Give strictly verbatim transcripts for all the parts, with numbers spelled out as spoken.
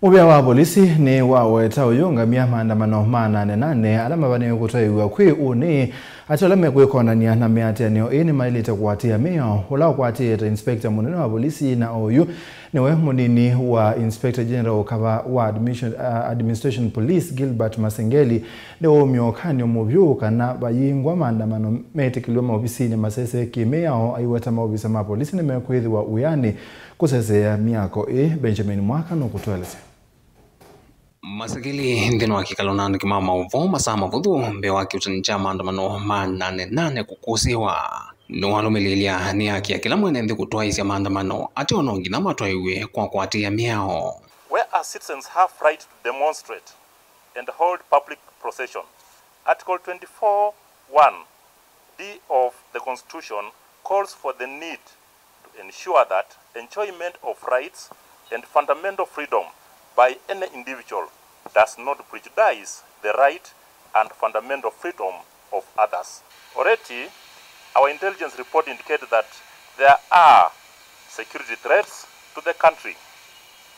Mũvĩa wa volisi nĩ waweta ũyũngamya maandamano ma nane nane ala mavanĩwe kũtwaĩw'a kwĩ ũnĩ. Atĩ ala mekwĩkonany'a na mĩatĩanĩo ĩĩ nĩmaĩlĩte kũatĩĩa mĩao. Ũla ũkwatĩĩte inspector mũnene wa volisi na oyu nĩwe mũnini wa Inspector General Kava wa Admission, uh, Administration Police, Gilbert Masengeli, nĩwaumya ũkany'o mũvyũ kana vayingwa maandamano metĩkĩlw'e maovisinĩ masesee kĩ-mĩao, aiweta maovisa ma volisi nĩmekwĩthĩwa wĩanĩ kũseseea myako ĩĩ. Benjamin Mwaka nũkũtũelesya. Masengeli nthĩnĩ wa kĩkalo na andĩki ma maũvoo masaa mavũthũ mbee wa kĩuutani kya maandamano ma nane nane kũkũsĩĩwa, nĩwalũmĩlĩĩlya nĩakia kĩla mwene nthĩ kũtwaĩĩsya maandamano, atĩ o no nginya matwaĩw'e kwa kũatĩĩa mĩao. Whereas citizens have right to demonstrate and hold public procession, Article twenty-four one D of the Constitution calls for the need to ensure that enjoyment of rights and fundamental freedom by any individual does not prejudice the right and fundamental freedom of others. Already, our intelligence report indicated that there are security threats to the country,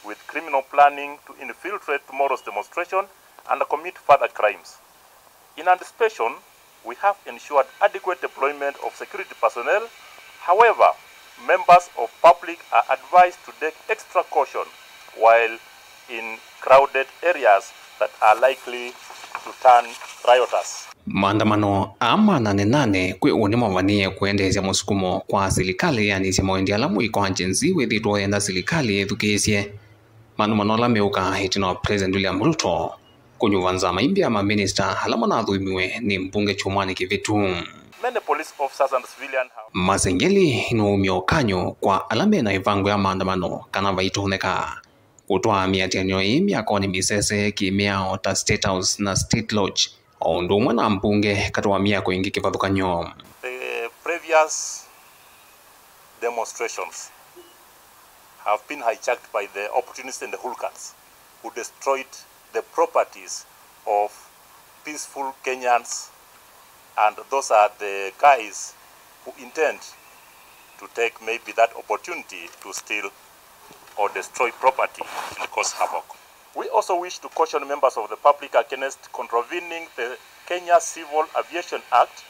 with criminal planning to infiltrate tomorrow's demonstration and commit further crimes. In anticipation, we have ensured adequate deployment of security personnel. However, members of public are advised to take extra caution while in crowded areas that are likely to turn riotous. Maandamano aa ma nane nane kwĩ ũnĩ mavanĩĩe kũendeesya mũsukumo kwa silikalĩ ĩanĩsye maũindi ala mũiko wa Gen Z wĩthĩĩtwe ũyenda silikalĩ ĩthukĩĩsye. Maandamano ala meũka ĩtina wa President William Ruto kũnyuva nzama imbya ya maminista ala manathũimiwe nĩ mbunge kyumwanĩ kĩvĩtu. Many police officers and civilian have Masengeli nĩwaumya ũkany'o kwa ala mena ĩvango ya maandamano kana vaitonyeka kũtwaa mĩatĩanĩo ĩĩ myakonĩ mĩsesee kĩ-mĩao ta State House na State Lodge, o ũndũ ũmwe na mbunge katĩ wa myako ĩngĩ kĩvathũkany'o. The previous demonstrations have been hijacked by the opportunists and the hooligans who destroyed the properties of peaceful Kenyans, and those are the guys who intend to take maybe that opportunity to steal or destroy property and cause havoc. We also wish to caution members of the public against contravening the Kenya Civil Aviation Act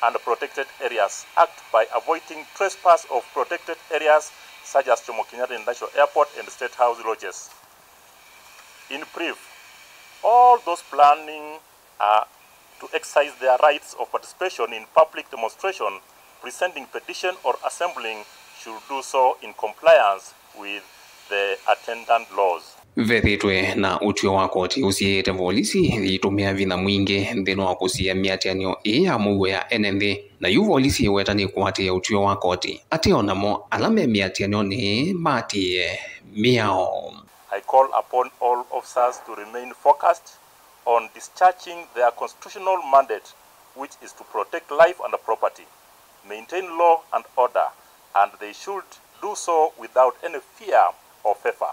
and Protected Areas Act by avoiding trespass of protected areas such as Jomo Kenyatta International Airport and State House lodges. In brief, all those planning are to exercise their rights of participation in public demonstration, presenting petition or assembling should do so in compliance with the attendant laws. Vethĩĩtwe na ũtw'ĩo wa koti ũsiĩĩte volisi yĩitũmĩa vinya mwingĩ nthĩnĩ wa kũsiĩĩa mĩatĩanĩo ĩĩ ya mũuo ya ene nthĩ, na yu volisi ĩweta nĩkũatĩĩa ũtw'ĩo wa koti atĩ o namo ala me mĩatĩanĩonĩ maatĩĩe mĩao. I call upon all officers to remain focused on discharging their constitutional mandate, which is to protect life and property, maintain law and order, and they should do so without any fear or favor.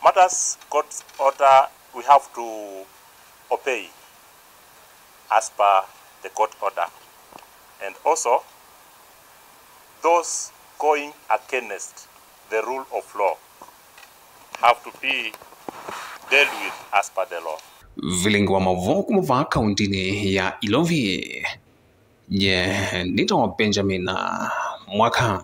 Matters court order, we have to obey as per the court order. And also, those going against the rule of law have to be dealt with as per the law. Vilingi wa maũvoo kuma vaa kauntinĩ ya Ilovi. Nye nĩtawa Benjamin Mwaka.